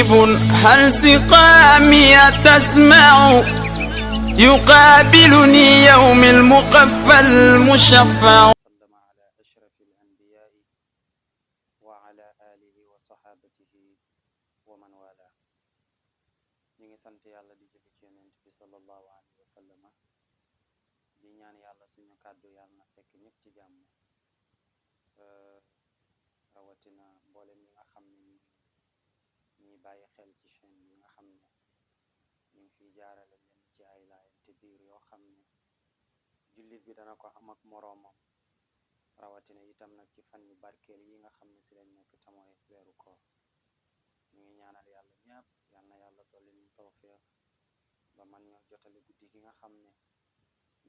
غريب هل سقامي تسمع يقابلني يوم المقفى المشفع. وسلم على أشرف الأنبياء وعلى آله وصحابته ومن والاه. ñu ngi sant yàlla di julli ci yonent bi sallallahu alayhi wa sallam di ñaan yàlla suñu kàddu yàlla na fekk ñëpp ci jàmm, rawatina mboolem ñi nga xam ne ñi bàyyi xel ci chaîne yi nga xam ne ñu ngi fiy jaarale leen ci ay laayante biir yoo xam ne jullit bi dana ko am ak moroomam, rawatina itam nag ci fan yu barkeel yi nga xam ne si lañ nekk te mooy weeru koor. ñu ngi ñaanal yàlla ñëpp yal na yàlla dolli ñu tawfeex ba man ñoo jotale guddi gi nga xam ne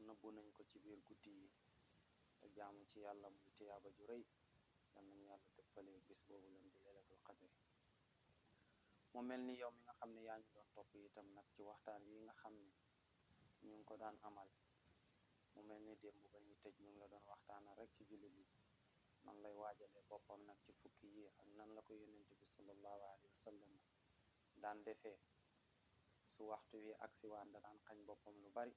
nëbbu nañ ko ci biir guddi yi te jaamu ci yàlla muy tiyaaba ju rëy. yal nañu yàlla dëppale bis boobu leen di leelatul qadri. mu mel ni yow mi nga xam ne yaa ñu doon topp itam nag ci waxtaan yi nga xam ne ñu ngi ko daan amal, mu mel ni démb ba ñuy tëj ñu ngi la doon waxtaana rek ci jullit bi nan lay waajalee boppam nag ci fukki yi ak nan la ko yonent bi sallallahu alayhi wa sallam daan defee su waxtu wi agsi waan da daan xañ boppam lu bari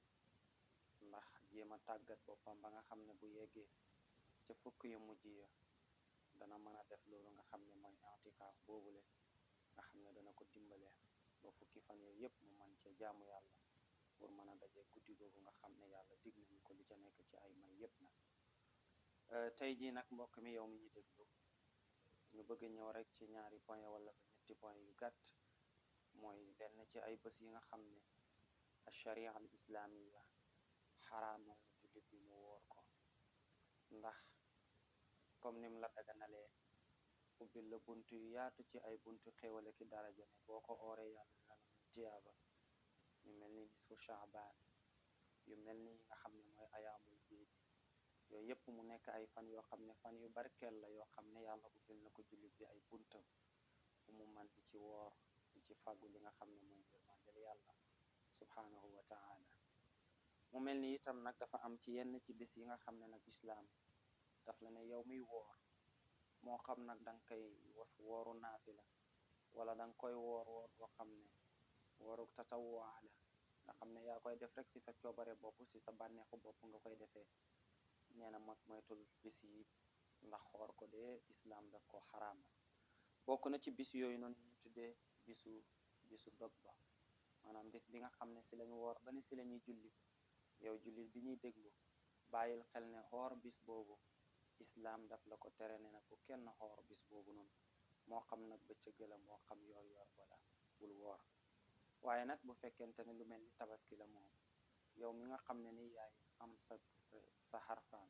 ndax jéem a tàggat boppam ba nga xam ne bu yeggee ca fukk yu mujj ya dana mën a def loolu nga xam ne mooy i'tikaaf boobule nga xam ne dana ko dimbale ba fukki fan yooyu yëpp mu mën cee jaamu yàlla pour mën a daje guddi googu nga xam ne yàlla dig nañu ko li ca nekk ci ay may yëpp nag. tey jii nag mbokk mi yow mi ñu déglu ñu bëgg ñëw rek ci ñaari point wala ba ñetti point yu gàtt, mooy lenn ci ay bés yi nga xam ne sharia al islamiya xaraamal na jullit bi mu woor ko, ndax comme nim la daganalee ubbil la bunt yu yaatu ci ay buntu xéwale ki daraja ne boo ko ooree yàlla dina la may tiyaaba, yu mel ni nisfu shaabaan, yu mel ni yi nga xam ne mooy ayaamul biid, yooyu yëpp mu nekk ay fan yoo xam ne fan yu barkeel la yoo xam ne yàlla ubbil na ko jullit bi ay buntam bu mu man di ci woor di ci fàggu li nga xam ne mooy yërmandel yàlla subhanahu wa taala. mu mel ni itam nag dafa am ci yenn ci bis yi nga xam ne nag islaam daf la ne yow miy woor, moo xam nag danga koy wooru naafila wala danga koy woor boo xam ne wooru tatawwaa la nga xam ne yaa koy def rek ci sa coobare bopp ci sa bànneexu bopp nga koy defee, nee na mag moytul bis yi ndax xoor ko dee islaam daf ko xaraamal. bokk na ci bis yooyu noonu ñu tuddee bisu dog ba, maanaam bis bi nga xam ne si lañu woor ba ne si la ñuy julli. yow jullit bi ñuy déglu bàyyil xel ne xoor bis boobu islaam daf la ko tere, ne na bu kenn xoor bis boobu noonu, moo xam nag bëccëg la moo xam yor wala bul woor. waaye nag bu fekkente ne lu mel ni tabaski la moom, yow mi nga xam ne ni yaay am sa xarfaan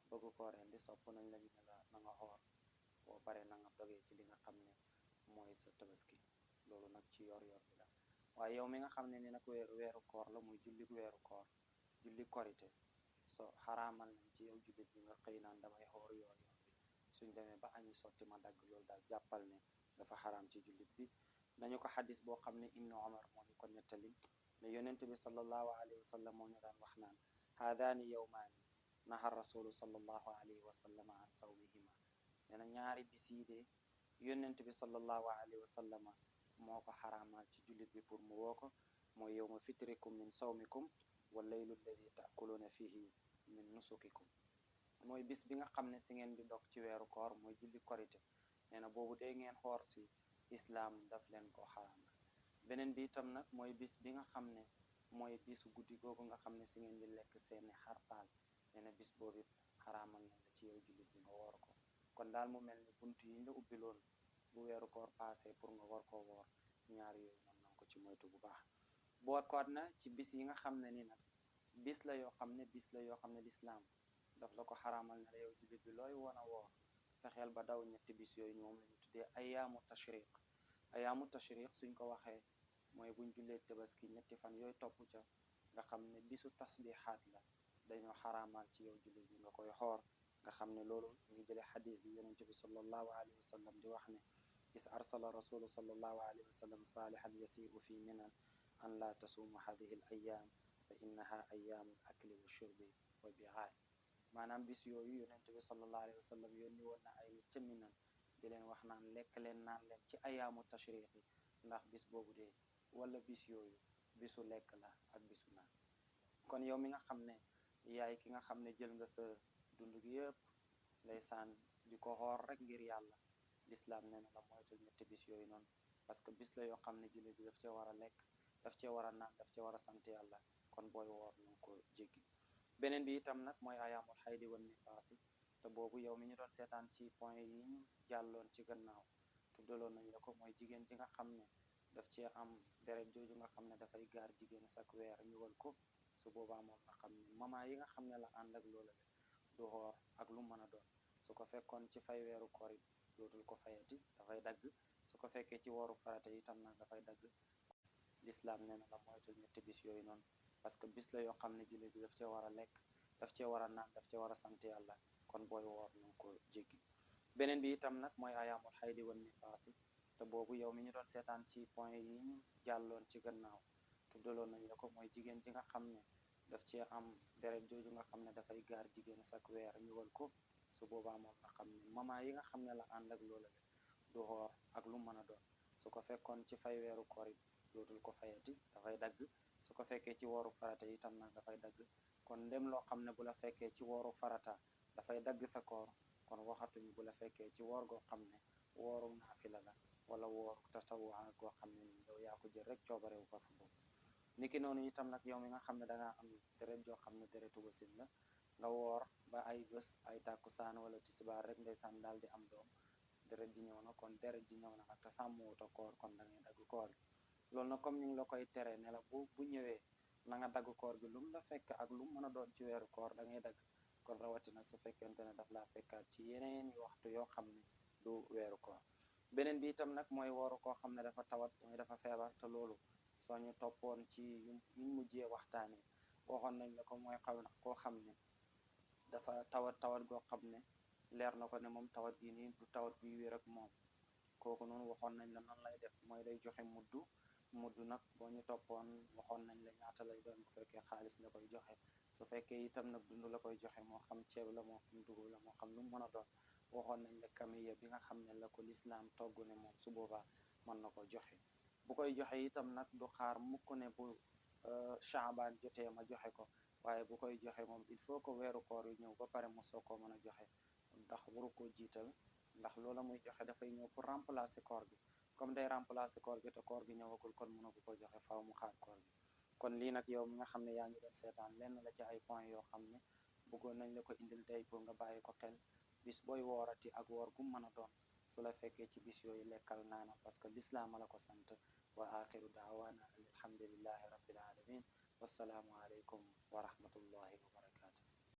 bëgg koo rendi, sopp nañ la ñu ne la na nga xoor boo pare na nga dogee ci li nga xam ne mooy sa tabaski, loolu nag ci yor bi la. waaye yow mi nga xam ne ni nag weeru koor la muy julli weeru koor, julli korite, so xaraamal nañ ci yow jullit bi nga xëy naan damay xoor yor bi, suñ demee ba añi sotti ma dagg, loolu daal jàppal ne dafa xaraam ci jullit bi. nañu ko xadis boo xam ne ibnu omar moo ñu ko nettali ne yonent bi sallallahu alayhi wa sallam moo ñu daan wax naan haadaani yawmaani naha rasulu sallallahu alayhi wa sallam an sawmihima, nee na ñaari bis yi de yonent bi sallallahu alayhi wa sallam moo ko xaraamal ci jullit bi pour mu woo ko, mooy yawma fitrikum min sawmikum wa laylu alladi taakuluuna fihi min nusukikum, mooy bis bi nga xam ne si ngeen di dog ci weeru koor mooy julli korite, nee na boobu dee ngeen xoor si islaam daf leen ko xaraamal. beneen bi itam nag mooy bis bi nga xam ne mooy bisu guddi googu nga xam ne si ngeen di lekk seeni xarfaal, nee na bis boobu it xaraamal nañ la ci yow jullit bi nga woor ko. kon daal mu mel ni bunt yi nga ubbiloon bu weeru koor passé pour nga war koo woor, ñaar yooyu noonu nanga ko ci moytu bu baax. bokkaat na ci bis yi nga xam ne ni nag bis la yoo xam ne lislaam daf la ko xaraamal ne la yow jullit bi looy wan a woor fexeel ba daw ñetti bis yooyu moom la ñu tuddee ayaamu tashriq suñ ko waxee mooy buñ jullee tabaski ñetti fan yooyu topp ca nga xam ne bisu tasbihaat la, dañoo xaraamal ci yow jullit bi nga koy xoor, nga xam ne loolu ñu ngi jëlee xadis bi yonente bi sallallahu alayhi wa sallam di wax ne is arsala rasulu sallallahu alayhi wa sallam saalihan yasiru fi minan an la tasuumu hadihi al ayam fa innaha ayaamul akli wa shurbi wa biaay, maanaam bis yooyu yonente bi sallallahu alayhi wa sallam yónni woon na ay nit ca Minan di leen wax naan lekk leen naan leen ci ayaamu tashriq yi, ndax bis boobu de wala bis yooyu bisu lekk la ak bisu naan kon yow mi nga xam ne yaay ki nga xam ne jël nga sa dund gi yëpp ndeysaan di ko xoor rek ngir yàlla lislaam nee na la moytul ñetti bis yooyu noonu parce que bis la yoo xam ne jullit bi daf cee war a lekk daf cee war a naan daf cee war a sant yàlla kon booy woor nañ ko jéggi beneen bi itam nag mooy ayaamul xaydi wan nifaafi te boobu yow mi ñu doon seetaan ci point yi ñu jàlloon ci gannaaw tuddaloon nañ la ko mooy jigéen ji nga xam ne daf cee am deret jooju nga xam ne dafay gaar jigéen sak weer ñëwal ko su boobaa moom nga xam ne mama yi nga xam ne la ànd ak loola du xoor ak lu mën a doon su ko fekkoon ci fay weeru koor yi dootul ko fayati dafay dagg su ko fekkee ci wooru farata itam nag dafay dagg lislaam nee na la moytul ñetti bis yooyu noonu parce que bis la yoo xam ne jullit bi daf cee war a lekk daf cee war a naan daf cee war a sant yàlla kon booy woor nañ ko jéggi beneen bi itam nag mooy ayaamul xaydi wan nifaafi te boobu yow mi ñu doon seetaan ci point yi ñu jàlloon ci gannaaw tuddaloon nañ la ko mooy jigéen ji nga xam ne daf cee am deret jooju nga xam ne dafay gaar jigéen sak weer ñëwal ko su boobaa moom nga xam ne mama yi nga xam ne la ànd ak loola du xoor ak lu mën a doon su ko fekkoon ci fay weeru koor yi dootul ko fayati dafay dagg su ko fekkee ci wooru farata itam nag dafay dagg kon ndem loo xam ne bu la fekkee ci wooru farata dafay dagg sa koor kon waxatuñu bu la fekkee ci woor goo xam ne wooru naafila la wala wooru tatawaa goo xam ne ni yow yaa ko jël rek coobarewu ko fa boobu niki noonu itam nag yow mi nga xam ne dangaa am deret joo xam ne deretu wasin la nga woor ba ay bés ay tàkkusaan wala tisbaar rek ndeysaan daal di am doom deret ji ñëw na kon deret ji ñëw na nag te sàmmuwuta koor kon da ngay dagg koor gi loolu nag comme ñu ngi la koy tere ne la bu ñëwee na nga dagg koor gi lum la fekk ak lu mën a doon ci weeru koor da ngay dagg kon rawatina su fekkente ne daf laa fekkaat ci yeneen waxtu yoo xam ne du weeru koor beneen bi itam nag mooy wooru koo xam ne dafa tawat mooy dafa feebar te loolu soo ñu toppoon ci yuñ mujjee waxtaane waxoon nañ la ko mooy xaw na koo xam ne dafa tawat goo xam ne leer na ko ne moom tawat gi nii du tawat buy wér ak moom kooku noonu waxoon nañ la nan lay def mooy day joxe muddu nag boo ñu toppoon waxoon nañ la ñaata lay doon bu fekkee xaalis la koy joxe su fekkee itam nag dund la koy joxe moo xam ceeb la moo xam dugub la moo xam lu mën a doon waxoon nañ la kamiya bi nga xam ne la ko lislaam togg ne moom su boobaa mën na ko joxe bu koy joxe itam nag du xaar mukk ne bu Shaabaan jotee ma joxe ko waaye bu koy joxe moom il faut que weeru koor yi ñëw ba pare mu soog koo mën a joxe ndax waru koo jiital ndax loola muy joxe dafay ñëw pour remplacer koor gi comme day remplacer koor gi te koor gi ñëwagul kon mënagu ko joxe faaw mu xaar koor gi kon lii nag yow mi nga xam ne yaa ngi doon seetaan lenn la ci ay point yoo xam ne bëggoon nañ la ko indil tey pour nga bàyyi ko xel bis booy woorati ak woor gu mën a doon su la fekkee ci bis yooyu lekkal naana parce que lislaam la ko sant wa axiru daawaana alhamdulillahi rabbil alamin wassalaamu aleykum wa rahmatullahi wa barakatu